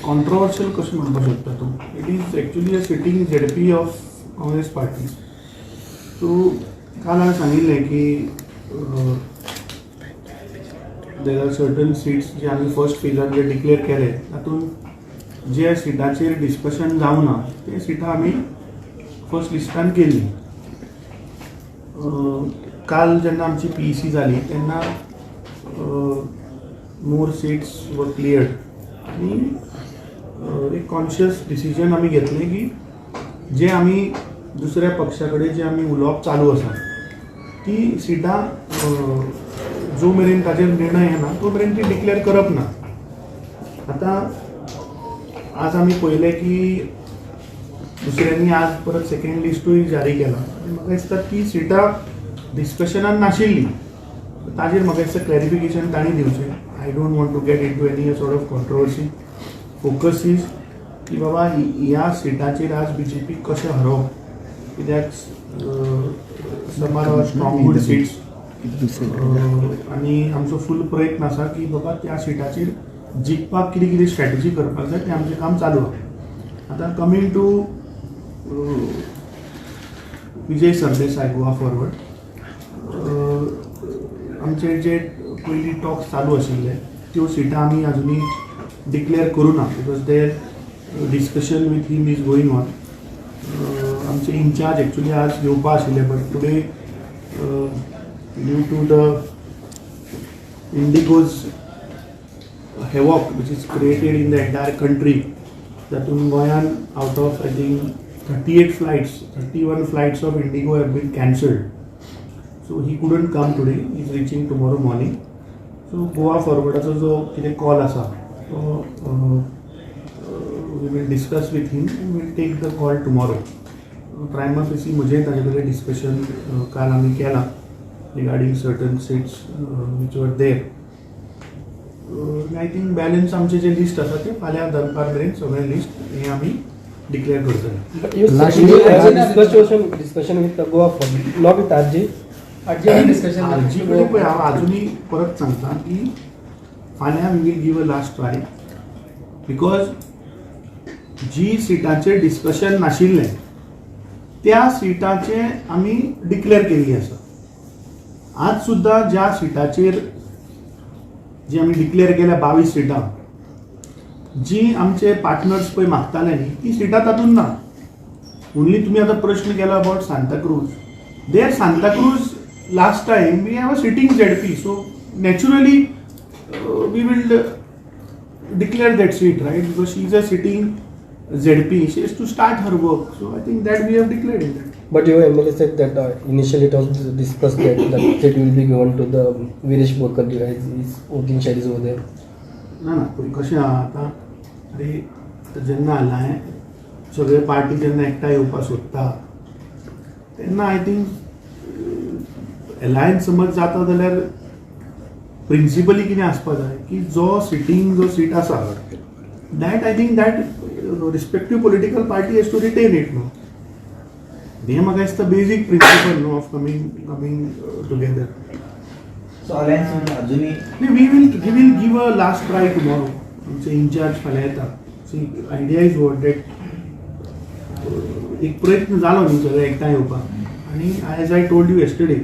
Controversial कशें म्हणपाक शकता तूं? It is actually a sitting ZP of Congress party. So काल हांवें सांगिल्लें की there are certain seats जे आमी फर्स्ट फेजान जे डिक्लेअर केले, तातूंत जे सिटाचेर डिस्कशन जावना ते सिटां आमी फर्स्ट लिस्टान केल्ली. काल जेन्ना आमची पीईसी जाली तेन्ना मोर सीट्स वर क्लियर्ड आनी एक कॉन्शियस डिसिजन आमी घेतलें की जे आमी दुसऱ्या पक्षा कडेन जे आमी उलोवप चालू आसा ती सिटां जो मेरेन ताजेर निर्णय येना तो मेरेन ती डिक्लेअर करप ना. आतां आज आमी पळयलें की दुसऱ्यांनी आज परत सेकंड लिस्टूय जारी केला आनी म्हाका दिसता ती सिटां डिस्कशनान नाशिल्ली. ताजेर म्हाका दिसता क्लॅरिफिकेशन तांणी दिवचें. I don't want to get into any sort of controversy. Focus is की बाबा, ह्या सिटाचेर आज बीजेपी कशें हरोवप, कित्याक some are stronghold seats आनी आमचो फूल प्रयत्न आसा की बाबा, त्या सिटाचेर जिखपाक कितें कितें स्ट्रॅटजी करपाक जाय, तें आमचें काम चालू आहा. आतां coming to Vijay Sardesai, Goa forward, आमचे जे पयलीं टॉक्स चालू आशिल्ले त्यो सिटां आमी अजुनूय डिक्लेअर करूं ना because there discussion with him is going on. आमचे इन्चार्ज एक्चुली आज येवपा आशिल्ले, but today, due to the IndiGo's havoc which is created in the entire country, तातूंत गोंयान out of, I think, 38 flights, 31 flights of IndiGo have been cancelled, so he couldn't come today, is reaching tomorrow morning. So Goa फॉरवर्डाचो जो कितें call आसा तो we will discuss with him and will take the call tomorrow. Prima facie म्हजें ताजे कडेन discussion काल आमी केलां regarding certain seats which were there. I think balance आमचें जे लिस्ट आसा तें फाल्यां दनपार मेरेन सगळें लिस्ट हें आमी डिक्लेअर करतले. But you Last said you year- had a discussion with the Goa Forward, not with RG. RG discussion. RG कडेन पळय, हांव आजुनूय परत सांगता की फाल्यां we will give a last try because जी सिटाचेर डिस्कशन नाशिल्लें त्या सिटाचें आमी डिक्लेअर केल्ली आसा. आज सुद्दां ज्या सिटाचेर जी आमी डिक्लेअर केल्या, 22 सिटां जी आमचे पार्टनर्स पळय मागताले न्ही, ती सिटां तातूंत ना. ओन्ली तुमी आतां प्रश्न केला about Santacruz. There, Santacruz, last time we have a sitting ZP, so naturally we will declare that seat, right? Because she is a sitting ZP, she has to start her work. So I think that we have declared in that. But your MLA said that initially it was discussed that that seat will be given to the Viresh Borkar as his voting share is over there. ना ना, पळय कशें आहा आतां, अरे, आतां जेन्ना alliance सगळे पार्टी जेन्ना एकठांय येवपाक सोदता तेन्ना I think alliance समज जाता जाल्यार प्रिंसिपली कितें आसपा जाय की जो सिटींग जो सीट आसा, that I think that respective political party has to retain it, न्हू? हें म्हाका दिसता बेजीक प्रिंसिपल न्हू of coming together. So alliance म्हणजे अजूनही We will give a last try tomorrow. आमचे इन्चार्ज फाल्यां येता. See, idea is what, that एक प्रयत्न जालो न्ही सगळे एकठांय येवपाक आनी as I told you yesterday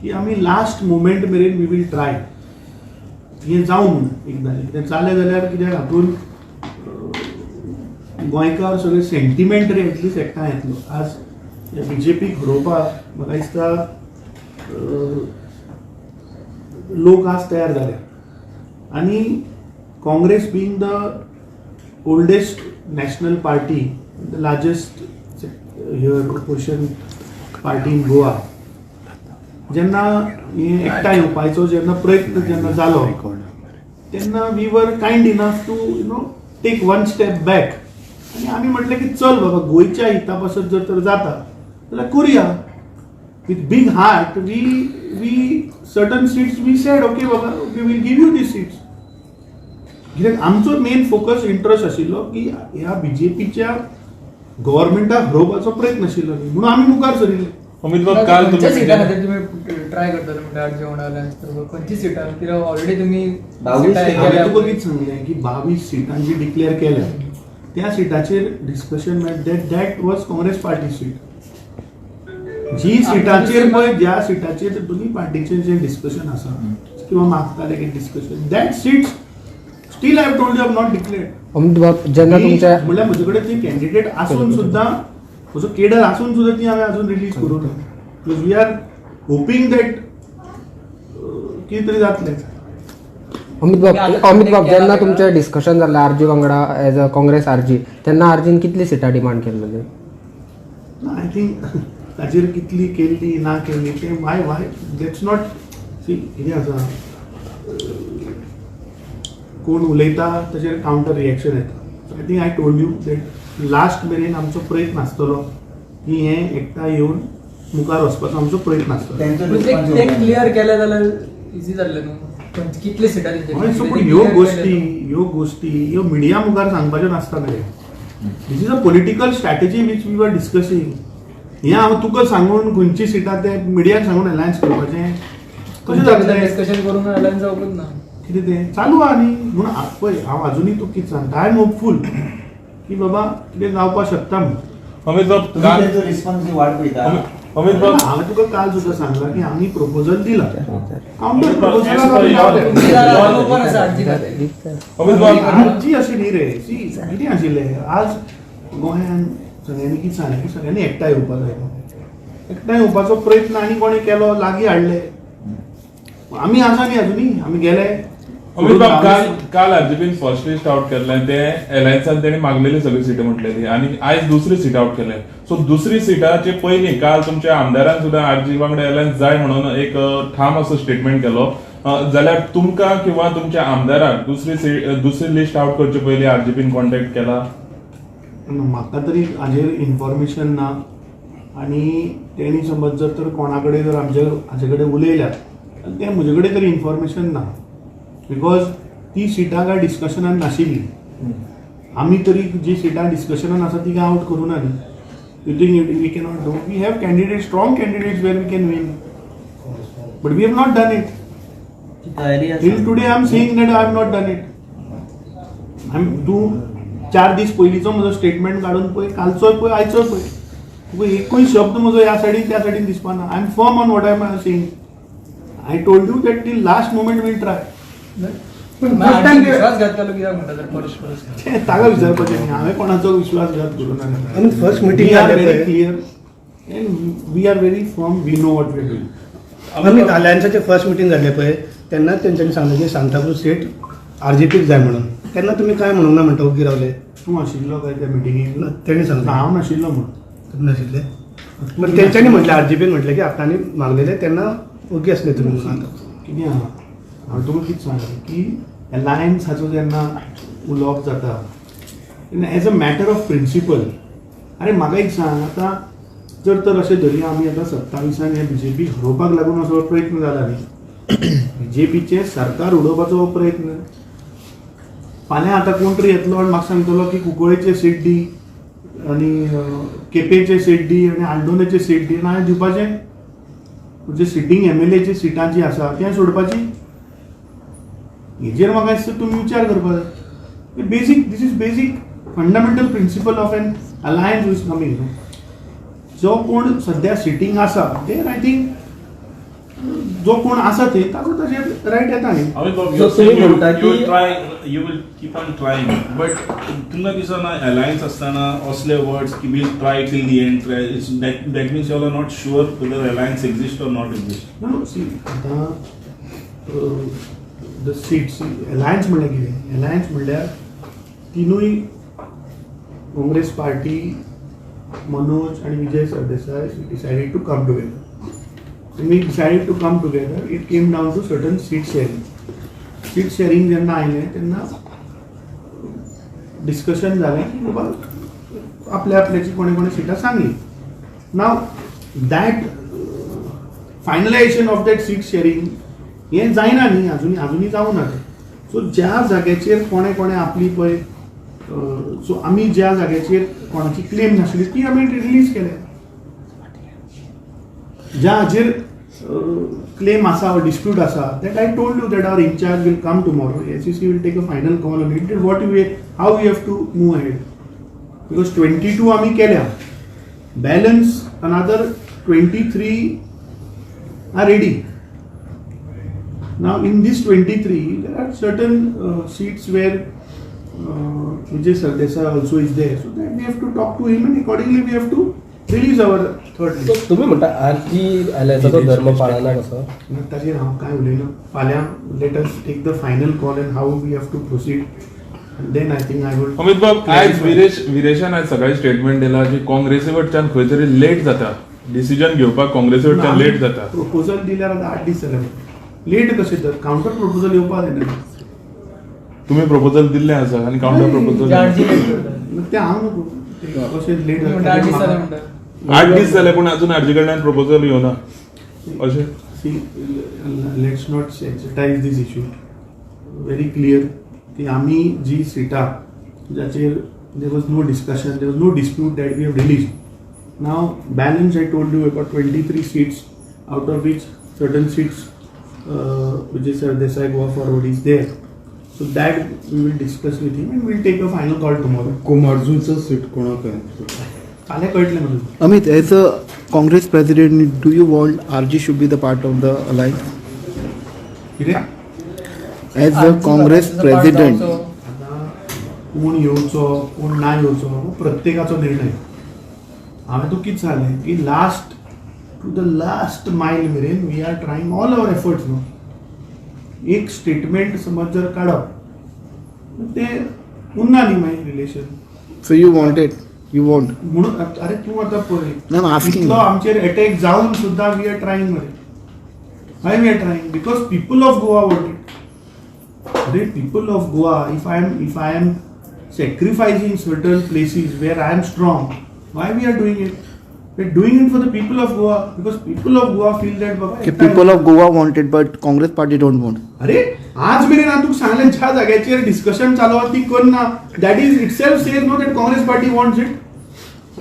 की आमी लास्ट मुमेंट मेरेन we will try हें जावं म्हणून. एकदां कितें जालें जाल्यार, कित्याक हातून गोंयकार सगळे सेंटिमेंट तरी एटलिस्ट एकठांय येतलो. आज बीजेपीक हरोवपाक म्हाका दिसता लोक आज तयार जाले आनी Congress being the oldest national party, the largest here opposition party in Goa, जेन्ना हे एकठांय येवपाचो जेन्ना प्रयत्न जेन्ना जालो तेन्ना we were kind enough to take one step back आनी आमी म्हटलें की चल बाबा, गोंयच्या हिता पासत जर तर जाता जाल्यार करुया. With big heart we certain seats we said, "Okay Baba, we will give you these seats," कित्याक आमचो मेन फोकस इंट्रस्ट आशिल्लो की ह्या बीजेपीच्या गव्हर्मेंटाक हरोवपाचो प्रयत्न आशिल्लो न्ही, म्हणून आमी मुखार सरिल्ले. अमित बाब, काल खंयच्या सिटा खातीर तुमी ट्राय करतले म्हणटा आरजी वांगडा अलायन्स करपाक? खंयची सिटां? कित्याक ऑलरेडी तुमी 22 हांवें तुका कितें सांगलें की 22 सिटां जी डिक्लेअर केल्या त्या सिटाचेर डिस्कशन मेळ्ळें. That was Congress party seat. जी सिटाचेर पळय, ज्या सिटाचेर दोनूय पार्टीचें जें डिस्कशन आसा किंवा मागताले की discussion, that seats still I have told you have not declared. Amit बाब, जेन्ना तुमच्या म्हणल्यार म्हजे कडेन ती कॅन्डिडेट आसून सुद्दां, म्हजो केडर आसून सुद्दां ती हांवें अजून रिलीज करूं ना, because we are hoping that कितें तरी जातलें. अमित बाब, जेन्ना तुमचें डिस्कशन जालें आरजी वांगडा एज अ काँग्रेस आरजी, तेन्ना आरजीन कितली सिटां डिमांड केल्ली? I think ताचेर कितली केल्ली ना केल्ली तें why why that's not see. कितें आसा, कोण उलयता ताचेर कावंटर रिएक्शन येता. So I think I told you that last मेरेन आमचो प्रयत्न आसतलो की हें एकठांय येवन मुखार वचपाचो आमचो प्रयत्न आसतलो. ते क्लियर केले जाल्यार इजी जाल्लें न्हू, कितले सिटां हय. सो पूण ह्यो गोश्टी ह्यो मिडिया मुखार सांगपाच्यो नासता रे. This is a political strategy which we were discussing. हें हांव तुका सांगून खंयची सिटां ते मिडियाक सांगून अलायन्स करपाचें कशें जातलें? डिस्कशन करून अलायन्स जावपूच ना. कितें तें चालू आहा न्ही. म्हणून पळय हांव आजुनूय तुका कितें सांगता, I am hopeful की बाबा कितें जावपाक शकता म्हूण. अमित बाब, तेंचो रिस्पॉन्स वाट पळयता. अमित बाब, हांवें तुका काल सुद्दां सांगलां की आमी प्रपोजल दिलां, कावंटर प्रपोजल. आरजी अशें न्ही रे. सी कितें आशिल्लें, आज गोंयांत सगळ्यांनी कितें सांगलें की सगळ्यांनी एकठांय येवपाक जाय. एकठांय येवपाचो प्रयत्न आनी कोणें केलो, लागीं हाडले. आमी आसा न्ही अजुनूय, आमी गेले. अमित बाब, काल आरजीपीन फर्स्ट लिस्ट आउट केल्लें, तें एलायन्सान तेणी मागलेली सगळी सिटां म्हटलेली आनी आयज दुसरी सीट आउट केले. सो दुसरी सिटाचे पयलीं काल तुमच्या आमदारान सुद्दां आरजी वांगडा एलायन्स जाय म्हणून एक ठाम असो स्टेटमेंट केलो. जाल्यार तुमकां किंवा तुमच्या आमदाराक दुसरी लिस्ट आउट करचे पयलीं आरजीपीन कॉन्टॅक्ट केला? म्हाका तरी हाजेर इन्फॉर्मेशन ना आनी तेणी समज जर तर कोणा कडेन जर आमचे हाजे कडेन उलयल्यात जाल्यार तें म्हजे कडेन तरी इन्फॉर्मेशन ना, because ती सिटां काय डिस्कशनान नाशिल्ली. आमी तरी जी सिटां डिस्कशनान आसा ती काय आवट करूं ना न्ही. You think we cannot do? We have candidate, strong candidates where we can win, but we have not done it. Till today I am saying that I have not done it. तूं 4 दीस पयलींचो म्हजो statement काडून पळय, कालचोय पळय, आयचोय पळय, तुका एकूय शब्द म्हजो ह्या सायडीन त्या सायडीन दिसपा ना. I am firm on what I am saying. I told you that till last moment we'll try. विश्वासघात केलो कित्याक म्हणटा तर परस ताका विचारपाचें न्ही, हांवें कोणाचो विश्वासघात करूं ना. First meeting we are very clear and we are very firm, we know what we are doing. आमी अलायन्साचे फर्स्ट मिटींग जाल्ले पळय तेन्नाच तेंच्यांनी सांगलें की सांताक्रूज सीट आरजीपीक जाय म्हणून. तेन्ना तुमी काय म्हणूंक ना म्हणटा ओगी रावले? तूं आशिल्लो काय त्या मिटिंगेक? तेणी सांगलें. हांव नाशिल्लो म्हूण. तुमी नाशिल्ले? पण तेंच्यांनी म्हटलें, आरजीपीन म्हटलें की आपणांनी मागलेलें तेन्ना ओगी आसले तुमी म्हणून. कितें आहा, हांवें तुका कितें सांगलें की अलायन्स हाचो जेन्ना उलोवप जाता तेन्ना as a matter of principle. आरे म्हाका एक सांग, आतां जर तर अशें धरया आमी आतां 27 हे बीजेपी हरोवपाक लागून असो प्रयत्न जाला न्ही, बीजेपीचें सरकार उडोवपाचो हो प्रयत्न. फाल्यां आतां कोण तरी येतलो आनी म्हाका सांगतलो की कुंकळेचे सीट दी आनी केपेंचे सीट दी आनी आंदोलनाचे सीट दी, आनी हांवें दिवपाचें? म्हणजे सिटींग एमएलएची सिटां जी आसा तें सोडपाची? हेजेर म्हाका दिसता तुमी विचार करपाक जाय. Basic, this is basic fundamental principle of an alliance is coming. जो कोण सद्या सिटींग आसा ते I think जो कोण आसा ते ताचो ताचेर रायट येता न्ही. You will keep on trying, but तुमकां दिसना अलायन्स आसतना असले वर्ड्स की we'll try till the end, that means you are not sure whether alliance exist or not exist. No, see आतां the seats alliance म्हणल्यार कितें? अलायन्स म्हणल्यार तिनूय काँग्रेस पार्टी, मनोज आनी Vijay Sardesai decided to come together. We decided to come together. It came down to certain seat sharing. Seat sharing जेन्ना आयलें तेन्ना discussion जालें की बाबा आपल्या आपल्याची कोणी कोणी सिटां सांगली. Now that finalization of that seat sharing हें जायना न्ही, अजुनूय अजुनूय जावं ना तें. सो ज्या जाग्याचेर कोणें कोणें आपली पळय, सो आमी ज्या जाग्याचेर कोणाची क्लेम नासली ती आमी रिलीज केल्या. ज्या हाजेर क्लेम आसा or dispute आसा, that I told you that our in-charge will come tomorrow. SEC will take a final call on it, what we how we have to move ahead, because 22 आमी केल्या, balance another 23 are ready. Now in this 23 there are certain seats where Vijay Sardesai also is there, so that we have to talk to him and accordingly we have to release our third list. तुम्ही म्हणता RG अलायन्साचो धर्म पाळना कसो? ताजेर हांव कांय उलयना. फाल्यां let us take the final call and how we have to proceed, then I think I would. Amit बाब, आयज विरेशान आयज सकाळी स्टेटमेंट दिला की काँग्रेसी कडच्यान खंय तरी लेट जाता डिसिजन घेवपाक, काँग्रेसी कडच्यान लेट जाता. प्रपोजल दिल्यार आतां 8 दीस जाले, लेट कशें तर? कावंटर प्रपोजल येवपाक जाय. तुम्ही प्रपोजल दिल्लें आसा आनी कावंटर प्रपोजल आरजी लेट करता तें हांव नको कशें लेट म्हणटा 8 दीस जाले म्हणटा. 8 दीस जाले पूण अजून आरजी कडल्यान प्रपोजल येवना अशें. See, let's not sensitize this issue. Very clear की आमी जी सिटां जाचेर there was no discussion, there was no dispute that we have released. Now balance I told you about 23 seats, out of which certain seats Vijay Sardesai Goa Forward is there, so that we will discuss with him and we'll take a final call tomorrow. कुमारजुंचं seat कोणाक आहे? फाल्यां कळटलें म्हाका. Amit, as a Congress president, do you want RG should be the part of the alliance? कितें? As a Congress president, आतां कोण येवचो कोण ना येवचो हो प्रत्येकाचो निर्णय. हांवें तुका कितें सांगलें की last to the last mile मेरेन we are trying all our efforts न्हू. एक स्टेटमेंट समज जर काडप तें उरना न्ही मागीर relation. So you want it, you want. म्हणून अरे तूं आतां पळय No, I'm asking. इतलो आमचेर एटॅक जावन सुद्दां we are trying मरे. Why we are trying? Because people of Goa want it. अरे people of Goa, if I am sacrificing certain places where I am strong, why we are doing it? We are doing it for the people of Goa, because people of Goa feel that बाबा people of Goa want it, but Congress party don't want. अरे आज मेरेन हांव तुका सांगलें ज्या जाग्याचेर discussion चालू आहा ती करना, that is itself says no that Congress party wants it.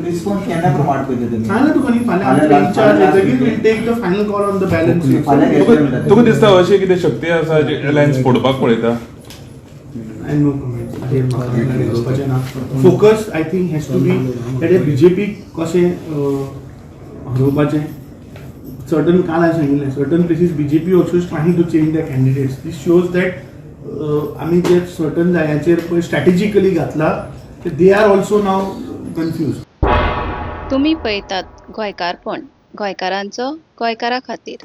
Response केन्ना करून वाट पळयता तुमी? सांगलें तुका न्ही फाल्यां आमचो इन्चार्ज येतकीर we'll take the final call on the balance. फाल्यां घेतले म्हणटा. तुका दिसता अशी कितें शक्ती आसा जी अलायन्स फोडपाक पळयता? I no comments. वचपाचें ना. Focus I think has to be that BJP कशें हरोवपाचें. सर्टन काल हांवें सांगिल्लें certain places BJP also is trying to change the candidates. This shows that आमी जे सर्टन जाग्यांचेर पळय स्ट्रॅटेजिकली घातला ते they are also now confuse. तुमी पळयतात गोंयकारपण, गोंयकारांचो गोंयकारा खातीर.